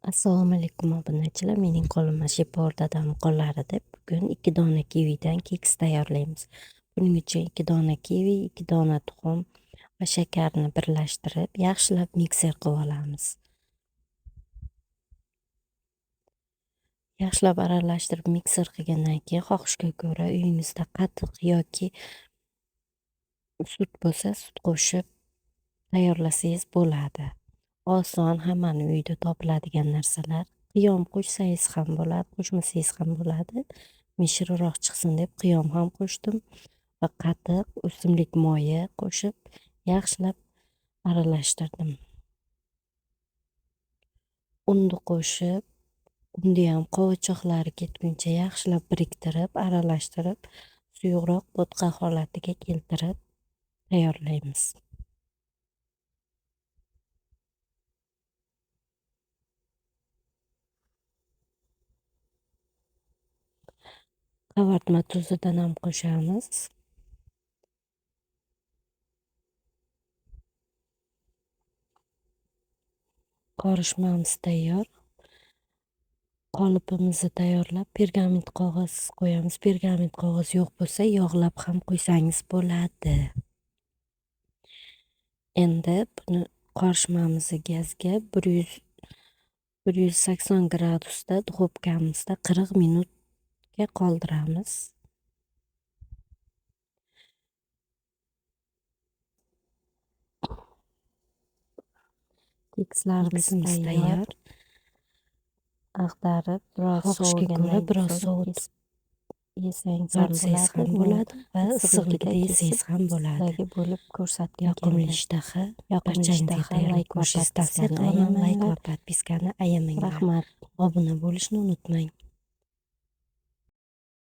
Assalomu alaykum obunachilar. Mening qo'lim Shepor dadam qo'llari deb bugun 2 dona kividan keks tayyorlaymiz. Buning uchun 2 dona kivi, 2 dona tuxum va shakarni birlashtirib, yaxshilab mikser qilib olamiz. Yaxshilab aralashtirib mikser qilgandan keyin xohishga ko'ra uyingizda qatiq yoki sut bo'lsa, sut qo'shib tayyorlasangiz bo'ladi. Oson, hammani uyida topiladigan narsalar. Qiyom qo'shsangiz ham bo'ladi, qo'shmasangiz ham bo'ladi. Men shirinroq chiqsin deb qiyom ham qo'shdim va qatiq, o'simlik moyi qo'shib yaxshilab aralashtirdim. Unni qo'shib, unni ham qovochoqlari ketguncha yaxshilab biriktirib, aralashtirib, suyuqroq bo'tqa holatiga keltirib tayyorlaymiz. Qavartma tuzidan ham qo'shamiz. Qorishmamiz tayyor. Qolipimizni tayyorlab pergament qog'oz qo'yamiz. Pergament qog'oz yo'q bo'lsa, yog'lab ham qo'ysangiz bo'ladi. Endi buni qorishmamizni gazga 180 gradusda duxovkamizda 40 minutga qoldiramiz. Kekslarimiz tayyor. Ag'darib, biroz Xohishga ko'ra sovigandan biroz so'ng sovutib yesangiz ham tortsangiz bo'ladi. ham Men bo'ladi va issiqligida issiqligida kesib, yesangiz ham bo'ladi. sizlarga bo'lib ko'rsatgim Yoqimli keldi. ishtaha. Yoqimli Barchangizga ishtaha, tayyorlab layk va ko'rishingizni tavsiya podpiskani qilaman. Layk va ayamanglar. podpiskani ayamanglar. Rahmat. Obuna bo'lishni unutmang.